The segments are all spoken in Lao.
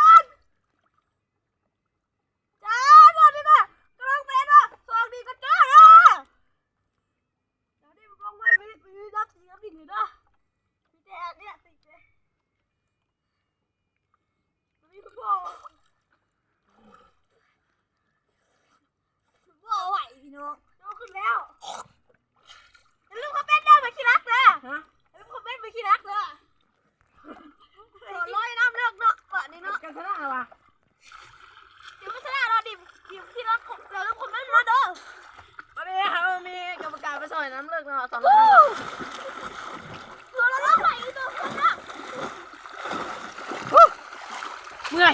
ກ່ອນ ຈ້າ ຕອນນີ້ນະກຳລັງເປັນວ່າ ໂຊກດີກວ່າຈ້າເດີ. ດຽວນີ້ມັນລົງໄປ ມີ ມີນັກສີບິນຢູ່ເດີ ມີແຕ່ອັນເນີ້ຍຕິດເດ້ ມີບໍ່ ບໍ່ໄຫວພີ່ນ້ອງ ໂຕຂຶ້ນແລ້ວ. ຢ່າລືມຄອມເມັນເດີ ໄປຂີ້ລັກເດີ ຮະ ຢ່າລືມຄອມເມັນໄປຂີ້ລັກເດີ. ໂດດລອຍນ້ຳເລິກເນາະ ບາດນີ້ເນາະ ກັນຊະນະລະວະ ເດີ ມັນຊະນະລະດິ ດິ ທີ່ເຮົາ ເຮົາເລີ່ມຄົນແມ່ນມາເດີ. ຕອນນີ້ເຮົາມີກຳມະການໄປຊ່ອຍນ້ຳເລິກເນາະ ສອງຄົນ ເພື່ອເຮົາໄປອີກໂຕຄົນນະ. ເມື່ອຍ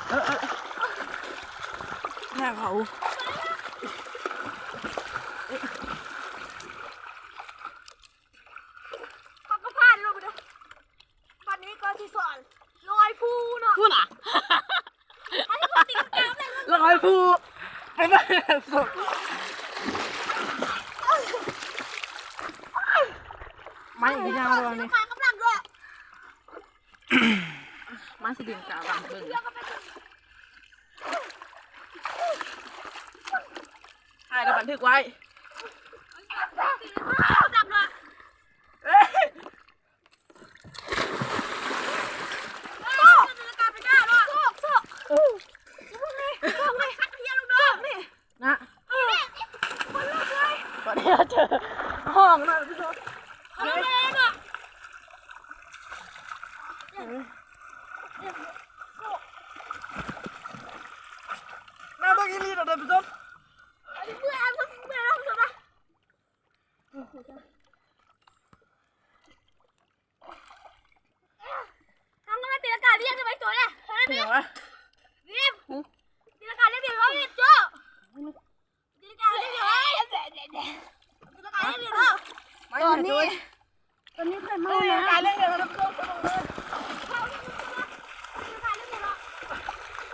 ເອີ ເອີ ແລ້ວເຂົາ ເຂົາກໍຜ່ານລົງໄປເດີ. ບັດນີ້ກໍຊິສອນລອຍພູເນາະ ພຸ້ນນະ ອັນນີ້ກໍຕີນກາແລ້ວ ລອຍພູ ໄປເບິ່ງ ໄມ້ກໍຍາວແລ້ວນີ້ ມາກຳລັງເດີ ມາຊິເດັນກາບັງເບິ່ງ ຖ່າຍແລ້ວບັນທຶກໄວ້ ຈັບເນາະ ເອີຍ ນະ ເອີ ບໍ່ໄດ້ເຈີຫ້ອງນະ ເອີ ນະ ເບິ່ງອີ່ຫຼີເດີ ທ່ານຜູ້ຊົມ. ເຮົາກໍມາຕີລັງກາ ເປັນຫຍັງວະ? ວິມ ຕີລັງກາເລັກໆ ເຮົາເຮັດໂຈ້ ຕີລັງກາເລັກໆ ເຮົາເຮັດ ຕີລັງກາເລັກໆ ເຮົາ ຕອນນີ້ ຕອນນີ້ຂ້ອຍເມົາແລ້ວ ຕາຍແລ້ວ ເຮົາຕ້ອງລົງເລີຍ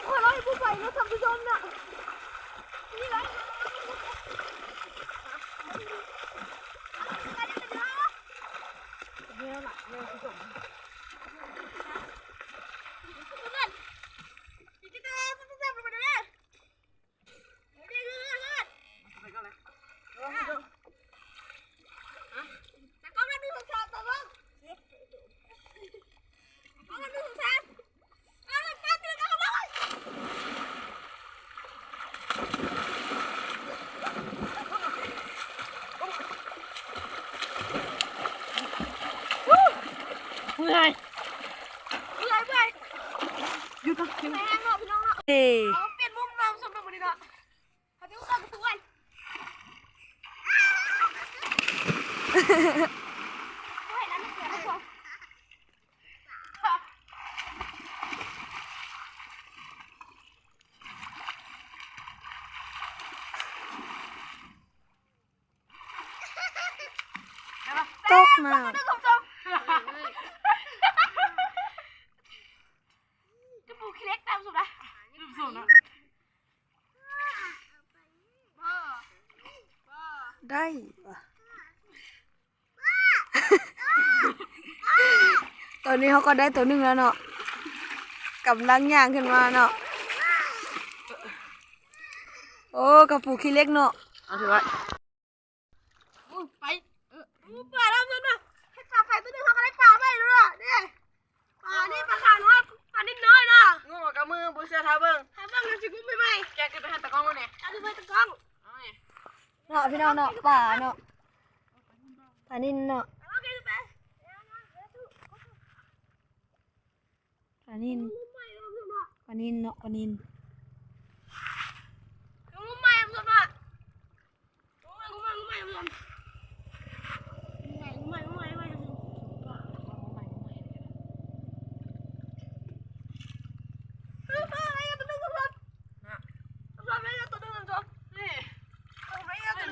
ໂອ້ຍ ເຮົາເຮັດບໍ່ໄຫວເນາະທ່ານຜູ້ຊົມເນາະ ນີ້ລະ ແນວລະ ແນວຊິຈົມ ເມື່ອຍ ເມື່ອຍ ເມື່ອຍ ຢຸດກ່ອນ ແຮງເນາະ ພີ່ນ້ອງເນາະ ເອີ ເອົາ ປ່ຽນມຸມມາ ສົມມຸມນີ້ເນາະ ເຮົາຈະເຂົ້າໄປທຸກວັນ ຕົກນ້ຳ ກະປູຂີ້ເຫຼັກຕາມສຸດນະ ໄດ້ຫວາ ຕອນນີ້ເຮົາກໍໄດ້ໂຕໜຶ່ງແລ້ວເນາະ ກຳລັງຍ່າງຂຶ້ນມາເນາະ ໂອ້ ກະປູຂີ້ເຫຼັກເນາະ ເອົາຖືໄວ້ ໂອ້ ໄປ ເອີ ໂອ້ ປາແລ້ວເນາະ ເຮັດປາໄປໂຕໜຶ່ງ ເຮົາກໍໄດ້ປາໃໝ່ແລ້ວເນາະ ເດ້ ປານີ້ປາຂາວນ້ອຍ ປານິນນ້ອຍເນາະ ງຸ້ມເອົາກັບມື ບໍ່ເຊື່ອຖ້າເບິ່ງ ຖ້າເບິ່ງແລ້ວຊິງຸ້ມໃໝ່ໆ ແກຂຶ້ນໄປຫາຕາກ້ອງໂລດນີ້ ເອົາຂຶ້ນໄປຕາກ້ອງ ເອົານີ້ ເນາະ ພີ່ນ້ອງເນາະ ປາເນາະ ປານິນເນາະ ປານິນ ປານິນເນາະ ປານິນ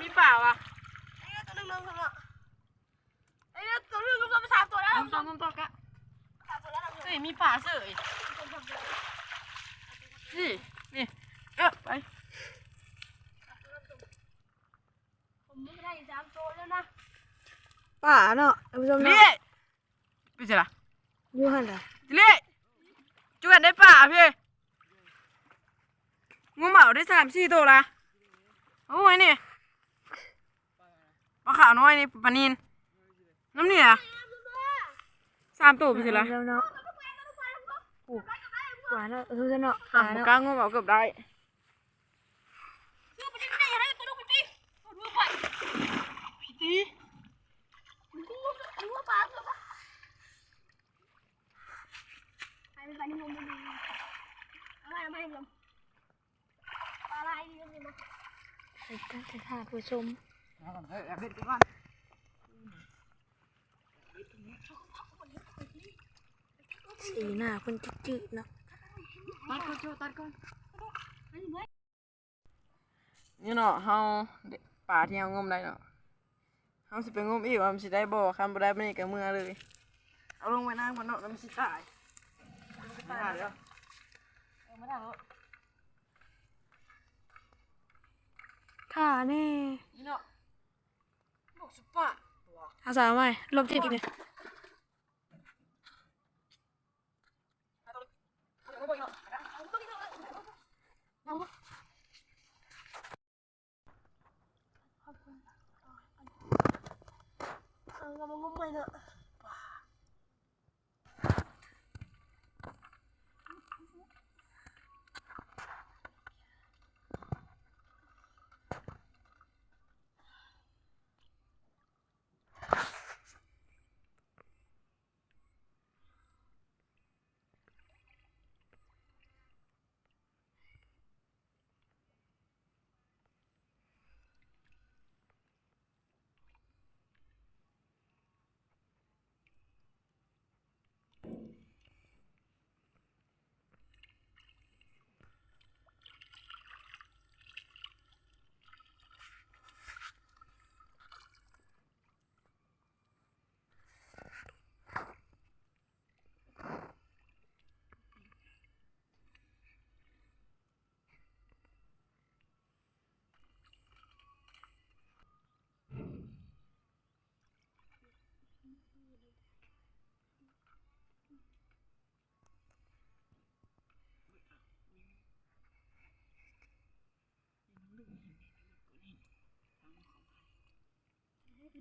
ມີປາວະ ເອີ ໂຕໜຶ່ງ ໂຕສອງ ໂຕສາມ ໂຕແລ້ວ ໂຕສອງ ໂຕສາມ ໂຕ ເອີຍ ມີປາເສີຍ ນີ້ ນີ້ ເອີ ໄປ ປາເນາະ ທ່ານຜູ້ຊົມເນາະ ນີ້ ໄປໃສລະ ຢູ່ຫັ້ນລະ ນີ້ ຈວນໄດ້ປາພີ້ ງຸ້ມເອົາໄດ້ສາມສີ່ໂຕລະ ໂອ້ຍ ນີ້ ປາຂາວນ້ອຍນີ້ ປານິນ ນຳນີ້ລະ ສາມໂຕໄປຊິລະ ເນາະ ໂອ້ ຫວານເນາະ ເອີ ເນາະ ຫາ ບໍ່ກ້າງຸ້ມເອົາ ເກືອບໄດ້ ເອົາໄວ້ ເອົາໄວ້ ເອົາໄວ້ ປາຫຼາຍດີເນາະ ໄປກັນ ໄປຫາຜູ້ຊົມ ເອົາກ່ອນ ເອີ ເອົາເບັດກ່ອນ ສີໜ້າເພິ່ນຈືດໆເນາະ ຕັດກ່ອນ ໂຈ ຕັດກ່ອນ ນີ້ເນາະ ເຮົາ ປາທີ່ເຮົາງົມໄດ້ເນາະ ເຮົາຊິໄປງົມອີກວ່າມັນຊິໄດ້ບໍ່ ຄັນບໍ່ໄດ້ບາດນີ້ກະເມືອເລີຍ ເອົາລົງໄວ້ນ້ຳກ່ອນເນາະ ແລ້ວມັນຊິຕາຍ ຖ້າແນ່ ນີ້ເນາະ ອາສາໃໝ່ ລົບທິບນີ້ ເອົາມາງຸ້ມໃໝ່ເນາະ. ຕ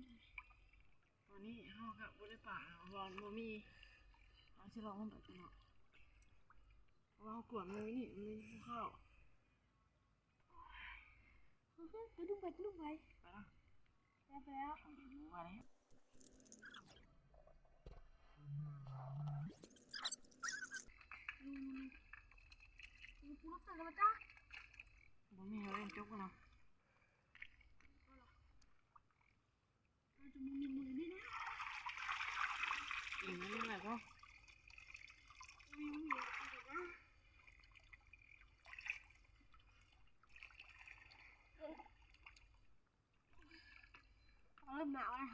ອນນີ້ເຮົາກໍບໍ່ໄດ້ປາເນາະ ເພາະວ່າມັນບໍ່ມີ ເຮົາຊິລອງມັນໄປກ່ອນເນາະ ເພາະວ່າເຮົາກວດມື້ນີ້ມັນມີພູເຂົາ. ເອີ ກະດຸ້ງໄປ ກະດຸ້ງໄປ ໄປລະ ໄປແລ້ວ ມາແລ້ວ ບໍ່ມີເລີຍ ຈົກນະ. ເລີ່ມໜາວແລ້ວ.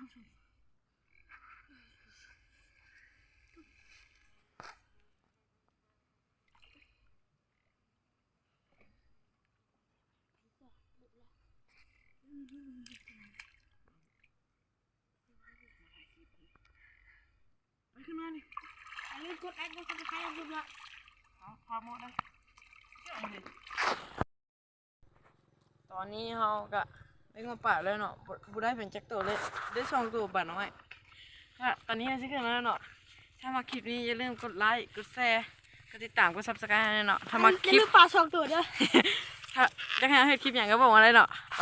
ໄປຂຶ້ນມານີ້ ຢ່າລືມກົດໄລກົດຊັບສະໄຄຣບ ເອົາ ພາໝົດນະ. ຕອນນີ້ເຮົາກະໄດ້ງົວປ່າແລ້ວເນາະ ບໍ່ ບໍ່ໄດ້ເປັນຈັກໂຕເລີຍ ໄດ້ສອງໂຕປານ້ອຍ. ກະຕອນນີ້ເຮົາຊິຂຶ້ນມາແລ້ວເນາະ ຖ້າມັກຄລິບນີ້ຢ່າລືມກົດໄລ ກົດແຊ ກົດຕິດຕາມ ກົດຊັບສະໄຄຣບໃຫ້ເນາະ ຖ້າມັກຄລິບ ຢ່າລືມປາສອງໂຕເດີ ຖ້າຢາກໃຫ້ເຮົາເຮັດຄລິບຫຍັງກະບອກມາໄດ້ເນາະ ໄປ.